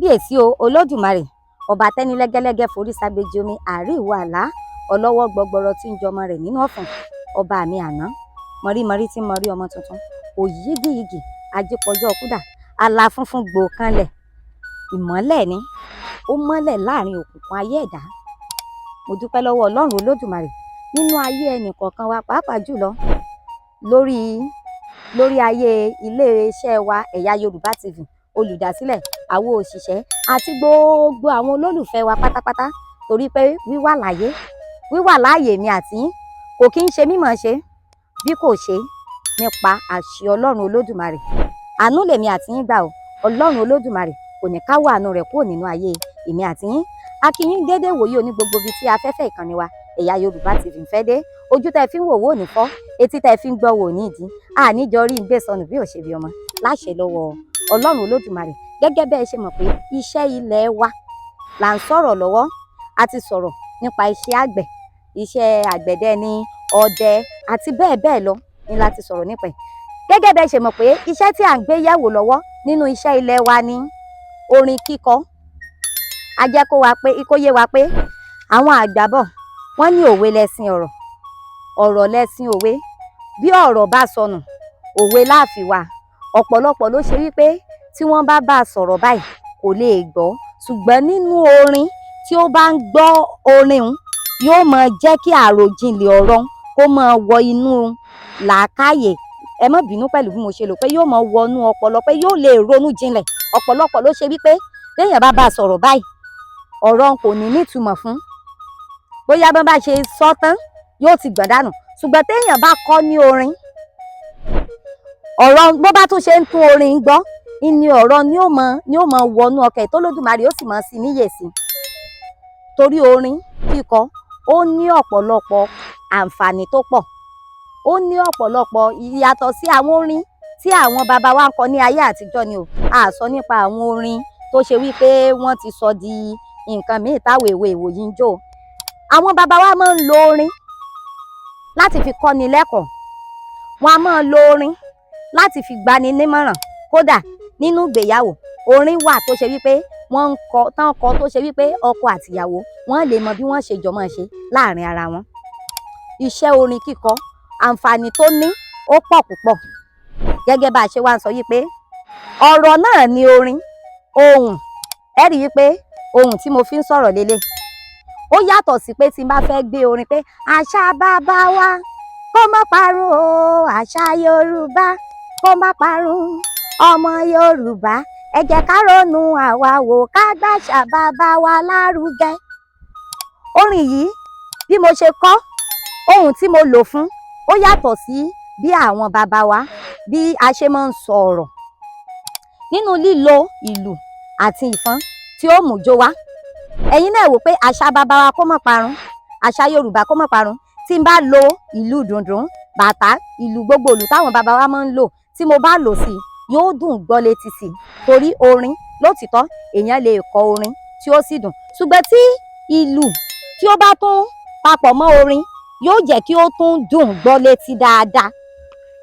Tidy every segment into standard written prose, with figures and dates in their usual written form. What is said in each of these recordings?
Kábíyèsí o Olódùmarè, ọba tẹ́ni lẹ́gẹ́lẹ́gẹ́ forí ságbéjì omi, àárí ìwọ àlá ọlọ́wọ́ gbọgbọrọ tí ń jọmọ rẹ̀ nínú ọ̀fìn, ọba mi àná, mọ̀rímọ̀rí tí ń mọrí ọmọ tuntun, òyígíyigì ajípọ̀jọ́ kúdà, àlà funfun gbòòkanlẹ̀, ìmọ́lẹ̀ ni ó mọ́lẹ̀ láàrin òkùnkùn ayé ẹ̀dá. Mo dúpẹ́ lọ́wọ́ Ọlọ́run Olódùmarè nínú ayé ẹnì kọ̀ọ̀kan wa, pàápàá jùlọ lórí ayé iléeṣẹ́ wa Ẹ̀yà Yorùbá TV, olùdásílẹ̀, àwọn òṣìṣẹ́ àti gbogbo àwọn olólùfẹ́ wa pátápátá, torí pé wíwà láyé, wíwà láàyè mi àti yín kò kí ń ṣe mímọ̀ ṣe bí kò ṣe nípa àṣẹ Ọlọ́run Olódùmarè. Àánú lèmi àti yín gbà o. Ọlọ́run Olódùmarè kò ní káwọ́ àánú rẹ̀ kúrò nínú ayé èmi àti yín. A kí yín déédéé wòye oní gbogbo ibi tí afẹ́fẹ́ ìkànnì wa Ẹ̀yà Yorùbá TV ń fẹ́ dé. Ojú tẹ́ fi ń wò wò ní fọ́, etí tẹ́ fi ń gbọ́ wò ní ìdí, àníjọ rí ń gbé sọnù bí ò ṣe bí ọmọ láṣẹ lọ́wọ́ Ọlọ́run Olódùmarè. Gẹ́gẹ́ bẹ́ẹ̀ ṣe mọ̀ pé iṣẹ́ ilẹ̀ wa là ń sọ̀rọ̀ lọ́wọ́, a ti sọ̀rọ̀ nípa iṣẹ́ àgbẹ̀, iṣẹ́ àgbẹ̀dẹ ni, ọdẹ àti bẹ́ẹ̀ bẹ́ẹ̀ lọ ni la ti sọ̀rọ̀ nípa ẹ̀. Gẹ́gẹ́ bẹ́ẹ̀ ṣe mọ̀ pé iṣẹ́ tí à ń gbé yẹ̀wò lọ́wọ́ nínú iṣẹ́ ilẹ̀ wa ni orin kíkọ. A jẹ́ kó wa pé kó yé wa pé àwọn àgbà bọ̀ wọ́n ní òwe lẹṣin ọ̀rọ̀, ọ̀rọ̀ lẹṣin òwe. Bí ọ̀rọ̀ bá sọnù, òwe la fi wá. Ọ̀pọ̀lọpọ̀ ló ṣe wípé tí wọ́n bá bá a sọ̀rọ̀ báyìí kò lè gbọ́, ṣùgbọ́n nínú orin tí ó bá ń gbọ́ orin un yóò máa jẹ́ kí àròjinlẹ̀ ọ̀rọ̀ kó máa wọ inú làákàyè. Ẹ má bínú pẹ̀lú bí mo ṣe lò pé yóò máa wọnú ọpọlọ, pé yóò lè ronú jinlẹ̀. Ọ̀pọ̀lọpọ̀ ló ṣe wípé téèyàn bá bá a sọ̀rọ̀ báyìí, ọ̀rọ̀ kò ní nítumọ̀ fún, bóyá bọ́n bá ṣe sọ tán yóò ti gbọ̀n dànù. Ṣùgbọ́n téèyàn bá kọ́ ní orin, ọ̀rọ̀ bó bá tún ṣe ń tún orin gbọ́ ní ọ̀rọ̀ ni ó mọ wọnú ọkẹ́ tó Olódùmarè ó sì mọ̀ sí níyè sí. Torí orin kíkọ ó ní ọ̀pọ̀lọpọ̀ àǹfààní tó pọ̀, ó ní ọ̀pọ̀lọpọ̀ ìyàtọ̀ sí àwọn orin tí àwọn bàbá wa ń kọ ní ayé àtijọ́ ni o. A sọ nípa àwọn orin tó ṣe wípé wọ́n ti sọ di nǹkan míì táwọn èwe ìwòyí ń jó. Àwọn bàbá wa máa ń lo orin láti fi kọ́ni lẹ́kọ̀ọ́, wọ́n á máa lo orin láti fi gbani nímọ̀ràn. Kódà nínú ìgbéyàwó, orin wà tó ṣe wípé wọ́n ń kọ tán kọ tó ṣe wípé ọkọ àtìyàwó wọ́n lè mọ bí wọ́n ṣe jọ máa ṣe láàrin ara wọn. Iṣẹ́ orin kíkọ, àǹfààní tó ní ó pọ̀ púpọ̀. Gẹ́gẹ́ bá a ṣe wá ń sọ yìí pé ọ̀rọ̀ náà ni orin, ohùn. Ẹ rí i pé ohùn tí mo fi ń sọ̀rọ̀ lélẹ̀ ó yàtọ̀ sí pé tí n bá fẹ́ gbé orin pé àṣà bàbá wa kó má parun o, àṣà Yorùbá kó má parun, ọmọ Yorùbá ẹ jẹ́ ká ronú àwa wò ká gbàṣà bàbá wa lárugẹ. Orin yìí bí mo ṣe kọ, ohùn tí mo lò fún ó yàtọ̀ sí bí àwọn bàbá wa bí a ṣe máa ń sọ ọ̀rọ̀ nínú lílo ìlù àti ìfọ́n tí ó mú jó wá. Ẹ̀yin náà wò pé àṣà bàbá wa kó má parun, àṣà Yorùbá kó má parun. Tí n bá lo ìlù dùndún, bàtà, ìlù gbogbo ìlù táwọn bàbá wa máa ń lò, tí mo bá lò sí yóò dùn gbọ́ létí sí i. Torí orin lótìtọ́ èèyàn lè kọ orin tí ó sì dùn, ṣùgbọ́n tí ìlù tí ó bá tún papọ̀ mọ́ orin yóò jẹ́ kí ó tún dùn gbọ́ létí dáadáa.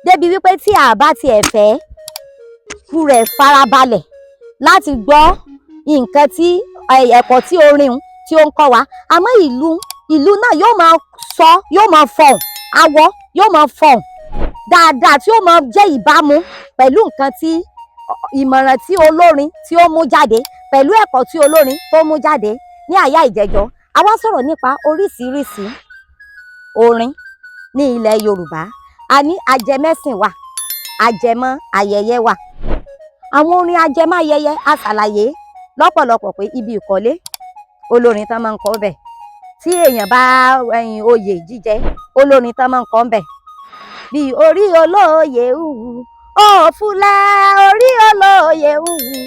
Débi wípé tí a bá tiẹ̀ fẹ́ kú rẹ̀ farabalẹ̀ láti gbọ́ nǹkan tí ẹ̀kọ́ tí orin tí ó ń kọ́ wa, àmọ́ ìlù náà yóò máa sọ, yóò máa fọhùn, awọ yóò máa fọhùn dáadáa tí ó máa jẹ́ ìbámu pẹ̀lú nǹkan tí ìmọ̀ràn tí olórin tí ó mú jáde, pẹ̀lú ẹ̀kọ́ tí olórin tó mú jáde. Ní àyà ìjẹjọ́ a wá sọ̀rọ̀ nípa oríṣiríṣi orin ní ilẹ̀ Yorùbá. A ní ajẹmẹ́sìn wà, ajẹmọ́ ayẹyẹ wà. Àwọn orin ajẹmọ́ ayẹyẹ a ṣàlàyé lọ́pọ̀lọpọ̀ pé ibi ìkọ́lé olórin tán máa ń kọ bẹ̀, tí èèyàn bá ẹyin oyè jíjẹ olórin tán máa ń kọ bẹ̀, bíi orí olóyè hùhù òfúlẹ̀, orí olóyè hùhù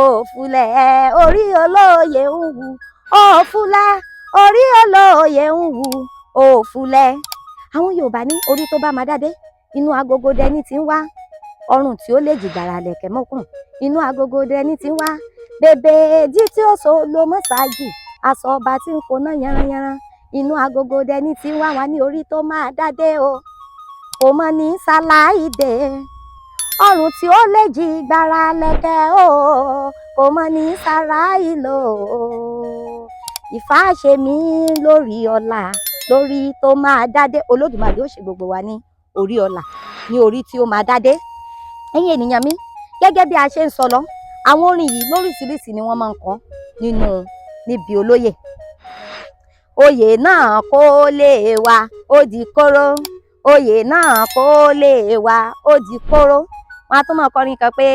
òfúlẹ̀, orí olóyè hùhù òfúlẹ̀, orí olóyè hùhù òfúlẹ̀. Àwọn Yorùbá ní orí tó bá máa dádé inú agogo dẹni tí ń wá, ọrùn tí ó lè jìgbàrà lẹ̀kẹ̀ mọ́kùn inú agogo dẹni tí ń wá, bèbè èdí tí ó so lo mọ́sáàgì aṣọ ọba tí ń koná yanranyanran inú agogo dẹni tí ń wá. Wá ní orí tó máa dádé o kò mọ ní ṣaláìdè, ọrùn tí ó lè jìgbàrà lẹ̀kẹ̀ o Kò mọ ní sára ìlò Ifá ṣe mí lórí ọlá, lórí tó máa dádé. Olódùmarè ó ṣe gbogbo wa ní orí ọlá, ní orí tí ó máa dádé. Ẹ̀yin ènìyàn mi, gẹ́gẹ́ bí a ṣe ń sọ lọ, àwọn orin yìí lóríṣiríṣi ni wọ́n máa ń kọ nínú níbi olóyè. Oyè náà kó lè wá ó di kóró, oyè náà kó lè wá ó di kóró. Wọn á tún máa kọrin kan pé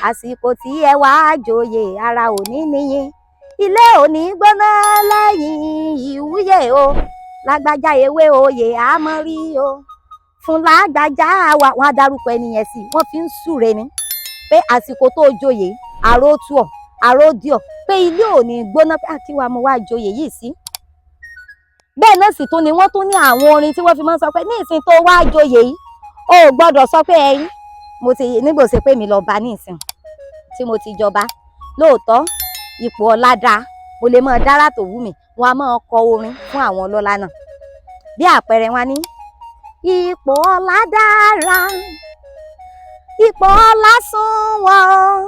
àsìkò tí ẹ wá joyè ara ò ní níyìn, ilé ò ní gbóná lẹ́yìn ìwúyè o, lágbájá ewé oyè àmọ́ rí o, fún lágbájá wa. Wọn á dárúkọ ẹni yẹn sí, wọ́n fi ń súre ni pé àsìkò tó joyè àrò tú ọ, àrò dí ọ, pé ilé ò ní gbóná, pé àkíwá mo wá joyè yìí sí. Bẹ́ẹ̀ náà sì tún ni wọ́n tún ní àwọn orin tí wọ́n fi máa ń sọ pé ní ìsìn tó wá joyè yìí, o ò gbọ́dọ̀ sọ pé ẹyin mo ti nígbò ṣe pé mi lọ bá ní ìsìn tí mo ti jọba. Lóòótọ́ ipò ọlá dáa, mo lè máa dára tó wù mí. Wọn a máa kọ orin fún àwọn ọlọ́lá náà. Bí àpẹẹrẹ, wọn ní ipò ọlá dára, ipò ọlá sunwọ̀n,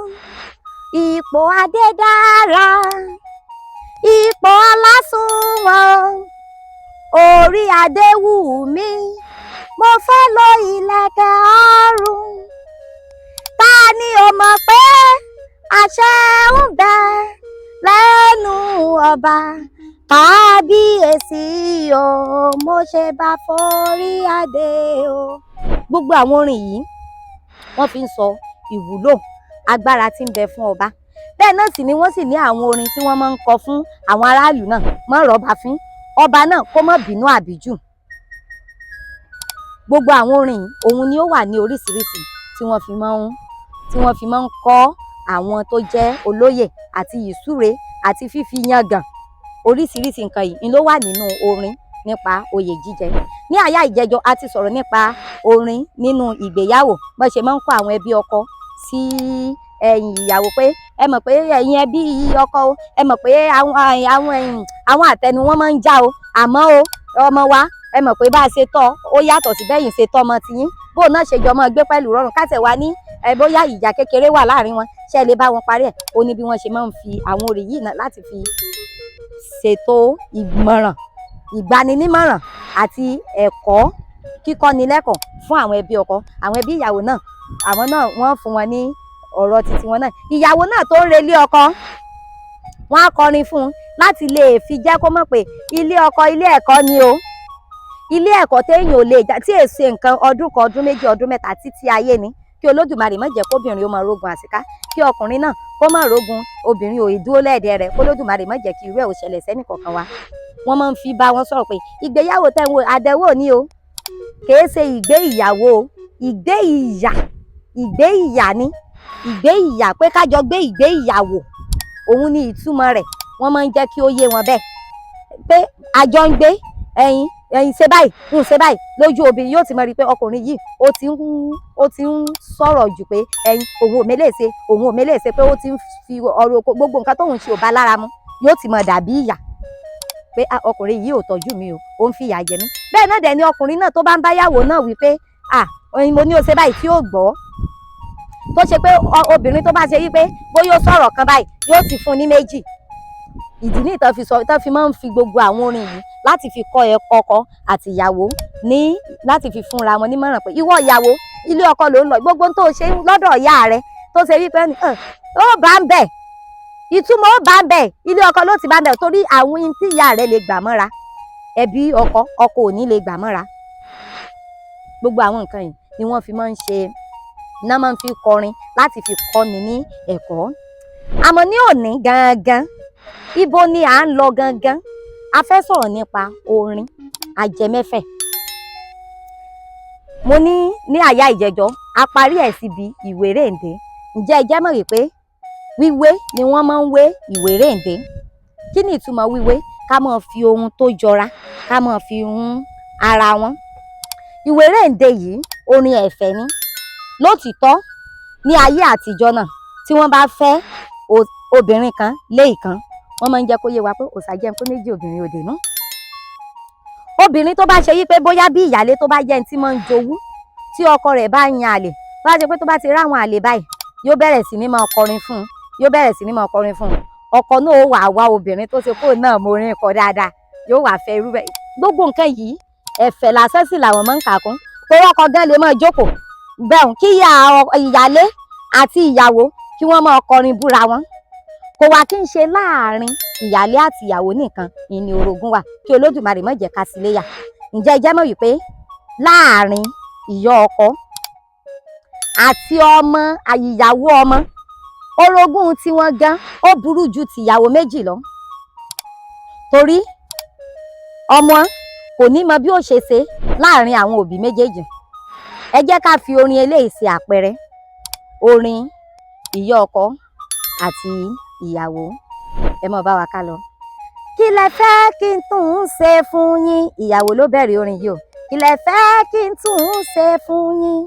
ipò adé dára, ipò ọlá sunwọ̀n, orí adé wù mí, mo fẹ́ lo ìlẹ̀kẹ̀ ọrùn. Ta ni ò mọ̀ pé àṣẹ ń bẹ lẹ́nu ọba? Kábíyèsí o, mo ṣe bá forí adé o. Gbogbo àwọn orin yìí wọ́n fi ń sọ ìwúlò agbára tí ń bẹ fún ọba. Bẹ́ẹ̀ náà sì ni wọ́n sì ní àwọn orin tí wọ́n máa ń kọ fún àwọn aráàlú náà, mọ́ rọ́bà fín ọba náà kó má bínú àbíjù. Gbogbo àwọn orin yìí òun ni ó wà ní oríṣiríṣi tí wọ́n fi máa ń kọ́ àwọn tó jẹ́ olóyè àti ìsúre àti fífi yangàn. Oríṣiríṣi nǹkan yìí ló wà nínú orin nípa oyè jíjẹ. Ní àyà ìjẹjọ a ti sọ̀rọ̀ nípa orin nínú ìgbéyàwó, bó ṣe máa ń kọ́ àwọn ẹbí ọkọ sí ẹ̀yìn ìyàwó pé ẹ mọ̀ pé ẹ̀yin ẹbí ọkọ o, ẹ mọ̀ pé àwọn àtẹnu wọn máa ń já o, àmọ́ o ọmọ wa ẹ mọ̀ pé bá a ṣe tọ́ ó yàtọ̀ sí bẹ́yìn ṣe tọ́ ọmọ tiyín, bó náà ṣe jọ máa gbé pẹ̀lú rọrùn. Kátẹ̀ wá ní ẹ bóyá ìjà kékeré wà láàrin wọn, ṣe lè bá wọn parí ẹ̀. Ó ní bí wọ́n ṣe máa ń fi àwọn orin yìí náà láti fi ṣètò ìmọ̀ràn, ìgbaninímọ̀ràn àti ẹ̀kọ́ kíkọ́ni lẹ́kọ̀ọ́ fún àwọn ẹbí ọkọ. Àwọn ẹbí ìyàwó náà, àwọn náà wọ́n fún wọn ní ọ̀rọ̀ titi wọn náà. Ìyàwó náà tó ń relé ọkọ, wọ́n á kọrin fún un láti lè fi jẹ́ kó mọ̀ pé ilé ọkọ ilé ẹ̀kọ́ ni o, ilé ẹ̀kọ́ téèyàn ò lè jà tí èsè nǹkan ọdún kan, ọdún méjì, ọdún mẹ́ta títí ayé ni. Kí Olódùmarè má jẹ́ kóbìnrin ó máa rógun àsìká, kí ọkùnrin náà kó má rógun obìnrin ò dúró lẹ́ẹ̀dẹ̀ rẹ̀, kó Olódùmarè má jẹ́ kí irú ẹ̀ ò ṣẹlẹ̀ sẹ́nì kọ̀ọ̀kan wa. Wọ́n máa ń fi bá wọn sọ̀rọ̀ pé ìgbéyàwó tẹ́ ń wo àdánwò ni o, kìí ṣe ìgbé ìyàwó o, ìgbé ìyà, ìgbé ìyà ni, ìgbé ìyà pé kájọ gbé ìgbé ìyàwó, òun ni ìtumọ̀ rẹ̀. Wọ́n máa ń jẹ́ kí ó yé wọn bẹ́ẹ̀ pé àjọ ń gbé ẹ̀yin ẹ̀yin ṣe báyìí ń ṣe báyìí. Lójú obìnrin yóò ti mọ̀ rí pé ọkùnrin yìí ó ti ń sọ̀rọ̀ jù pé ẹ̀yin òun ò mélèé ṣe, òun ò mélèé ṣe, pé ó ti ń fi ọ̀rọ̀ gbogbo nǹkan tóun ṣe ò bá lára mu, yóò ti mọ̀ dàbí ìyà pé ọkùnrin yìí ò tọ́jú mi o, ó ń fìyà jẹ mí. Bẹ́ẹ̀ náà dẹ̀ ni ọkùnrin náà tó bá ń báyàwó náà wí pé à mo ní o ṣe báyìí tí ó gbọ́, tó ṣe pé obìnrin tó bá ṣe wípé bóyá ó sọ̀rọ̀ kan báyìí yóò ti fún un ní méjì. Ìdí ní ìtàn fi sọ, ìtàn fi máa ń fi gbogbo àwọn orin yìí láti fi kọ́ ẹ ọkọ àti ìyàwó ní láti fi fúnra wọn nímọ̀ràn pé ìwọ ìyàwó ilé ọkọ ló ń lọ, gbogbo tó ṣe lọ́dọ̀ ìyá rẹ tó ṣe wípé ó bá ń bẹ̀, ìtumọ̀ ó bá ń bẹ̀, ilé ọkọ ló ti bá ń bẹ̀, torí àwọn ohun tí ìyá rẹ lè gbà mọ́ra ẹbí ọkọ, ọkọ ò ní lè gbà mọ́ra. Gbogbo àwọn nǹkan yìí ni wọ́n fi máa ń ṣe, iná máa ń fi kọrin láti fi kọ́ni ní ẹ̀kọ́. Àmọ́ ní òní gangan, ibo ni à ń lọ gangan? A fẹ́ sọ̀rọ̀ nípa orin ajẹmẹ́fẹ̀. Mo ní àyà ìjẹjọ́ a parí ẹ̀ síbi ìwérèǹdè. Ǹjẹ́ ẹ jẹ́ mọ̀ wípé wíwé ni wọ́n máa ń wé ìwérèǹdè? Kí ni ìtumọ̀ wíwé? Ká máa fi ohun tó jọra, ká máa fi hun ara wọn. Ìwérèǹdè yìí orin ẹ̀fẹ̀ ni. Lótìtọ́ ní ayé àtijọ́ náà tí wọ́n bá fẹ́ obìnrin kan lé ìkan, wọ́n máa ń jẹ́ kó yé wa pé òòṣà jẹ́ pé méjì obìnrin òde nú. Obìnrin tó bá ṣe yí pé bóyá bí ìyálé tó bá jẹ́ ẹni tí máa ń jowú, tí ọkọ rẹ̀ bá yan àlè, bá ṣe pé tó bá ti ráwọn àlè báyìí yóò bẹ̀rẹ̀ sí ní máa kọrin fún un Yóò bẹ̀rẹ̀ sí ní máa kọrin fún un. Ọkọ náà ó wà wá obìnrin tó ṣe kó náà mọ orin kọ dáadáa, yóò wà fẹ́ irú bẹ́ẹ̀. Gbogbo nǹkan yìí, ẹ̀fẹ̀ lásán sì làwọn máa ń kà kún, torí ọkọ gan lè máa jókòó bẹ́ẹ̀ kí ìyálé àti ìyàwó kí wọ́n máa kọrin búra wọn. Kò wá kí n ṣe láàrin ìyálé àti ìyàwó nìkan ìní orogún wà, kí Olódùmarè má jẹ́ ká sí léyà. Ǹjẹ́ ẹ jẹ́ mọ̀ wípé láàrin ìyá ọkọ àti ọmọ ìyàwó ọmọ, orogún tiwọn gan ó burú ju tìyàwó méjì lọ, torí ọmọ kò ní mọ bí ó ṣe ṣe láàrin àwọn òbí méjèèjì. Ẹ jẹ́ ká fi orin eléyìí ṣe àpẹẹrẹ, orin ìyá ọkọ àti ìyàwó. Ẹ mọ̀ bá wa ká lọ. Kí lẹ fẹ́ kí n tún un ṣe fún yín? Ìyàwó ló bẹ̀rẹ̀ orin yìí o. Kí lẹ fẹ́ kí n tún un ṣe fún yín?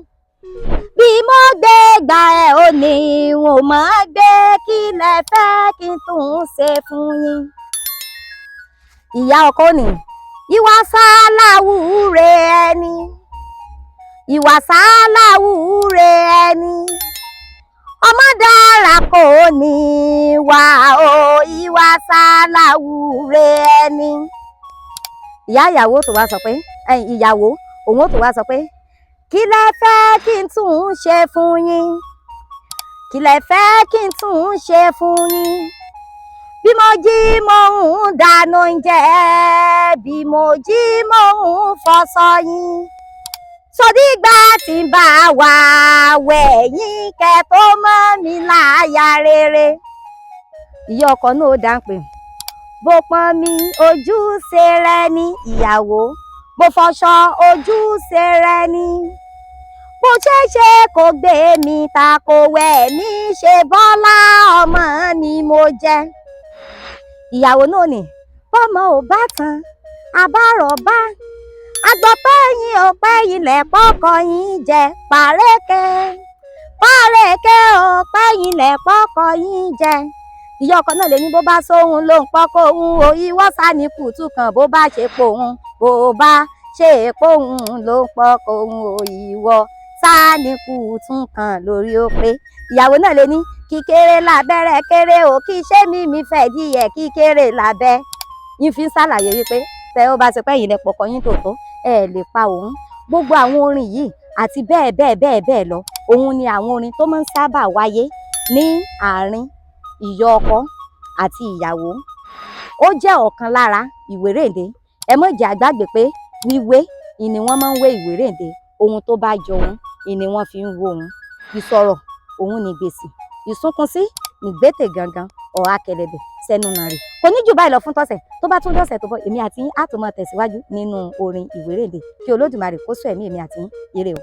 Bí mo gbé gbà ẹ ò ní n ò mọ̀ gbé. Kí lẹ fẹ́ kí n tún un ṣe fún yín? Ìyá ọkọ ni ìwà sáláwúre ẹni, ìwà sáláwúre ẹni, ọmọ dára kò ní wà o, ìwà sáláwúre ẹni. Ìyá ìyàwó tó wá sọ pé, ìyàwó òun ó tó wá sọ pé, kí lẹ fẹ́ kí n tún un ṣe fún yín? Kí lẹ fẹ́ kí n tún un ṣe fún yín? Bí mo jí mo ń dáná oúnjẹ, bí mo jí mo ń fọṣọ yín, sọdígbà tí ń bá wà wẹ̀ yín kẹ́ tó mọ́ mi láyà rere. Ìyá ọkọ náà ó dáhùn pé, bó pọn mi ojúṣe rẹ ní ìyàwó, bó fọṣọ ojúṣe rẹ ní, bó ṣe ṣe kò gbé mi ta kò wẹ̀ mí, ṣe bọ́lá ọmọ ni mo jẹ́. Ìyàwó náà ní bọ́mọ ò bá tan àbárọ̀ bá agbọ́pẹ́ yín ò pẹ́ ilẹ̀ pọ́kọ yín jẹ, pàrẹ́kẹ́ pàrẹ́kẹ́ ò pẹ́ ilẹ̀ pọ́kọ yín jẹ. Ìyá ọkọ náà lè ní bó bá sóhun ló ń pọ́kọ òun ò, ìwọ sá ní kùtù kan, bó bá ṣe pòun, bó bá ṣe pòun ló ń pọ́kọ òun ò, ìwọ sá ní kùtù kan lórí ó pé. Ìyàwó náà lè ní kíkéré lábẹ́rẹ́ kéré o, kí ṣé mi fẹ́ díẹ̀ kíkéré lábẹ́. Yín fi ń ṣàlàyé wípé tẹ ó bá ṣe pé ẹ̀yin lẹ pọkọ yín tòótọ́, ẹ lè pa òun. Gbogbo àwọn orin yìí àti bẹ́ẹ̀ bẹ́ẹ̀ bẹ́ẹ̀ bẹ́ẹ̀ lọ, òun ni àwọn orin tó máa ń sábà wáyé ní àárín ìyá ọkọ àti ìyàwó. Ó jẹ́ ọ̀kan lára ìwérèǹde. Ẹ má jẹ́ àgbàgbé pé wíwé ni wọ́n máa ń wé ìwérèǹde. Ohun tó bá jọ òun ni wọ́n fi ń wo òun. Ìsọ̀rọ̀ òun ni gbèsè, ìsúnkúnsí nìgbésẹ̀ gangan, ọ̀hà kẹlẹ̀bẹ̀ sẹ́nu nàrè. Kò ní jù báyìí lọ fún tọ̀sẹ̀. Tó bá tún dọ̀sẹ̀ tó bọ̀, èmi àti yín á tún máa tẹ̀síwájú nínú orin ìwérèǹde. Kí Olódùmarè kó sọ ẹ̀mí èmi àti yín. Ire o.